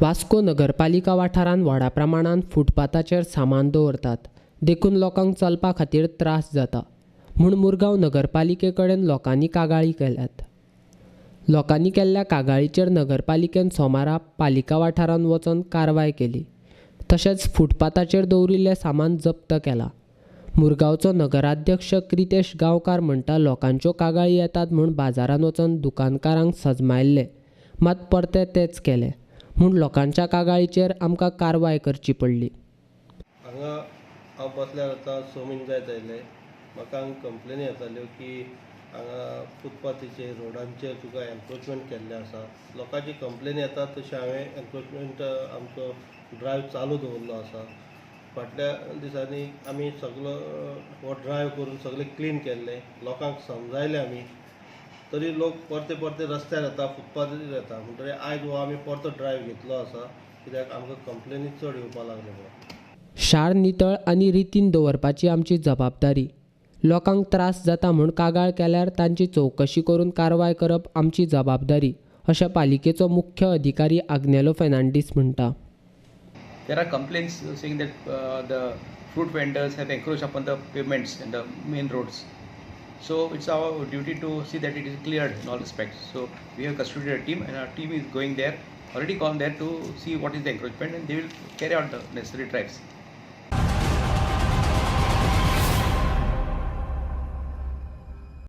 वास्को नगरपालिका वाठारांत व्हडा प्रमाणांत फुटपाथाचेर सामान दवरतात, देखून लोकांक चलपा खातीर त्रास जाता म्हूण मुरगांव नगरपालिके कडेन लोकांनी कागाळी केल्यात. लोकांनी केल्ल्या कागाळीचेर नगरपालिकेन सोमारा पालिका वाठारांत वचून कारवाय केली. तशेंच फुटपाथाचेर दवरिल्लें सामान जप्त केलां. मुरगांवचो नगराध्यक्ष क्रितेश गांवकार म्हणटा, लोकांच्यो कागाळी येतात म्हूण बाजारांत वचून दुकानकारांक सजमायल्ले, मात परते तेच केले म्हूण लोकांच्या कागाळीचेर आमकां कारवाय करची पडली. हांगा हांव बसल्यार आतां 6 म्हयने जायत आयले. म्हाका हांगा कंप्लेनी येताल्यो की हांगा फुटपाथीचेर रोडांचेर तुका एन्क्रोचमेंट केल्लें आसा. लोकांची कंप्लेन येता तशें हांवें एन्क्रोचमेंट आमचो ड्रायव्ह चालू दवरलो आसा. फाटल्या दिसांनी आमी सगलो हो ड्रायव्ह करून सगळें क्लीन केल्लें, लोकांक समजायलें आमी, तरी लोक परते परते रस्त्यार येता, फुटपाथीर येता. म्हणटकीर आयज हो आमी परतो ड्रायव्ह घेतलो आसा, कित्याक आमकां कंप्लेनी चड येवपाक लागले म्हणून. शार नितळ आनी रितीन दवरपाची आमची जबाबदारी. लोकांक त्रास जाता म्हूण कागाळ केल्यार तांची चवकशी करून कारवाय करप आमची जबाबदारी, अशें पालिकेचो मुख्य अधिकारी आग्नेलो फेर्नांडीस म्हणटा. There are complaints saying that the fruit vendors have encroached upon the pavements and the main roads. So it's our duty to see that it is cleared in all respects. So we have constituted a team and our team is going there, already gone there to see what is the encroachment, and they will carry out the necessary drives.